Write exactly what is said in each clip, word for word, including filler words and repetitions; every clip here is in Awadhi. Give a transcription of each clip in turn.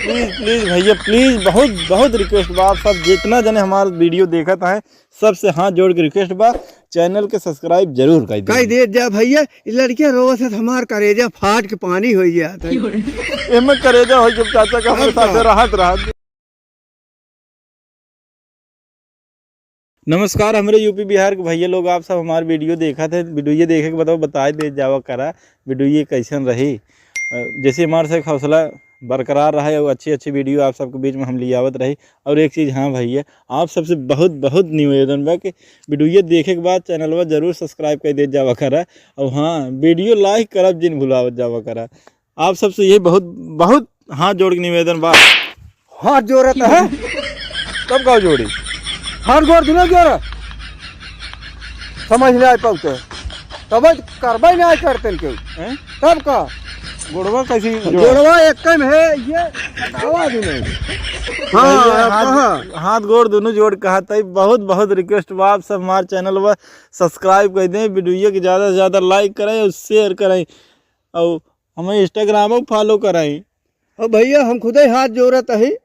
Please, please भैया, please, बहुत, बहुत request बा, आप सब जितना जने हमार video देखत हैं, सबसे हाथ जोड़ के request बा, channel के subscribe जरूर कर दे। कर दे जा भैया, ई लड़कियां रोवत है, हमार करेजा फाट के पानी हो जात है। एमे करेजा हो जब चाचा का हमारे अब का? साथे रहत रहत। नमस्कार, हमरे यूपी बिहार के भैया लोग, आप सब हमार video देखत है, video देखे के बताओ, बताए दे जावा करा, video कैसन रही। अ, जैसे हमारे से हौसला बरकरार रहे और अच्छी अच्छी video आप सबके बीच में हम ले आवत रही। और एक चीज़, हाँ भैया, आप सबसे बहुत बहुत निवेदन बा कि video देखे के बाद channelवा जरूर subscribe कर दे जावा करा। और हाँ, video like करब जिन भुलावत जावा करा। आप सबसे यही बहुत बहुत हाथ जोड़ के निवेदन बा। हाथ जोड़त है। तब का जोड़ी? हाथ गोड़ दुनो जोड़। समझ नहीं आ पाउते। तब करबे नहीं करते केहू। हैं? तब का? गोड़वा कैसी जोड़ा? गोड़वा एक में है, ये हटावा भी नहीं। हाँ, भैया, आप हाथ, कहाँ? हाथ गोड़ दुनो जोड़ कहा तई। बहुत बहुत request बा, आप सब हमार channelवा subscribe कर दें, video के ज़्यादा से ज़्यादा like करें और share करें। और हमें Instagram पर follow कराई। अब भैया, हम खुदे हाथ जोड़त हई,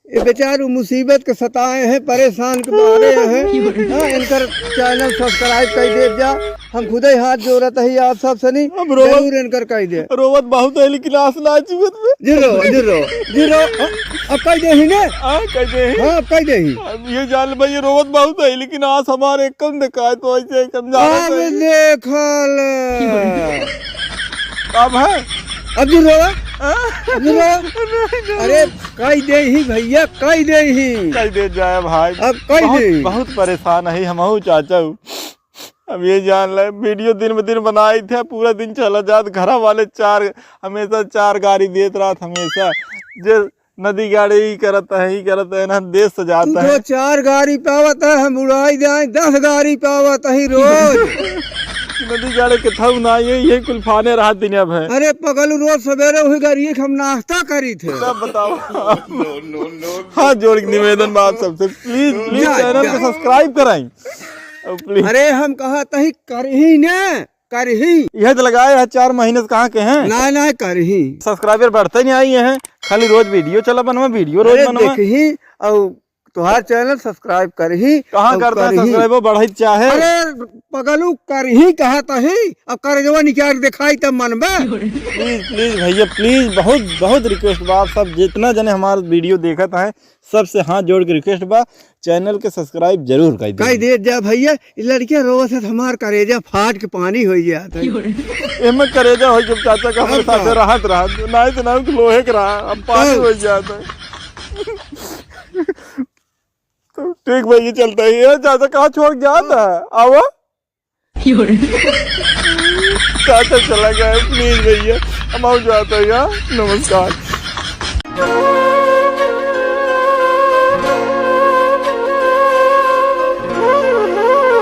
ये बेचारू मुसीबत के सताए हैं, परेशान के मारे हैं। हाँ, इनकर channel subscribe कर दे जा। हम खुदे हाथ जोड़त हई आप सब सनी, हम रोवत, जरूर इनकर कर दे। रोवत बहुत है, लेकिन आंस ना चुवत में। जी रो, जी रो, जी रो। हाँ, अब कर दे ही ने। हाँ, कर दे ही। हाँ, अब कर दे ही। अब ये जान भाई, ये रोवत बहुत है, लेकिन आंस हमारे कम दिखाए तो ऐसे कम जाना अब चाहिए। देखल। अब है? अब जी रोवा? हाँ? अब जी रोवा? नहीं, नहीं। अरे, कह दे ही भैया, कह दे ही। कह दे जाए भाई। अब कह बहुत, दे ही। बहुत परेशान है हमहू चाचा हूँ। अब ये जान ले, video दिन ब दिन बनाई थे, पूरा दिन चला जात, घरा वाले चार, हमेशा चार गारी देत रहत, हमेशा जे नदी गाड़ी ई करत है, ई करत है ना, देश से जात तू है। तो चार गाड़ी पावत है, हम उड़ाई जाए, दस गाड़ी पावत है रोज। नदी गाड़ी के थऊ ना, ये, ये कुल फाने रहा दिन अब है। अरे पगलू, रोज सवेरे वही गाड़ी हम नाश्ता करी थे। तब बताओ। हाथ जोड़ के निवेदन बा आप सबसे, please, please जा, channel जा। को subscribe कराई। अब please। अरे हम कहा तही करही ने। करही। यह तो लगाए है चार महीने से, कहाँ के हैं? ना, ना, करही। Subscriber बढ़ते नहीं आई हैं, खाली रोज video चला बनवा, video रोज अरे बनवा। देखही, और तुहार channel subscribe करही, कहाँ और करता है करही। Subscribe, बढ़ाई चाहे। अरे पगलू, करही कहा तही, अब करजवा निकाल के दिखाई तब मनबे। Please, please भैया, please, बहुत, बहुत request बा, आप सब जितना जने हमार video देखत हैं, सबसे हाथ जोड़ के request बा, channel के subscribe जरूर कर दे। कर दे जा भैया, ई लड़कियां रोवत है, हमार करेजा फाट के पानी हो जात है। एमे करेजा हो जब चाचा का हमारे अब का? साथे रहत रहत, नहीं तो ना तो लोहे के रहा, अब पानी अब? हो जात है। तो ठीक भाई, ये चलता ही है, चाचा कहाँ छोड़ के जाता है? आवा। चाचा चला गया है, please भैया, हम आउ जाता है यार। नमस्कार।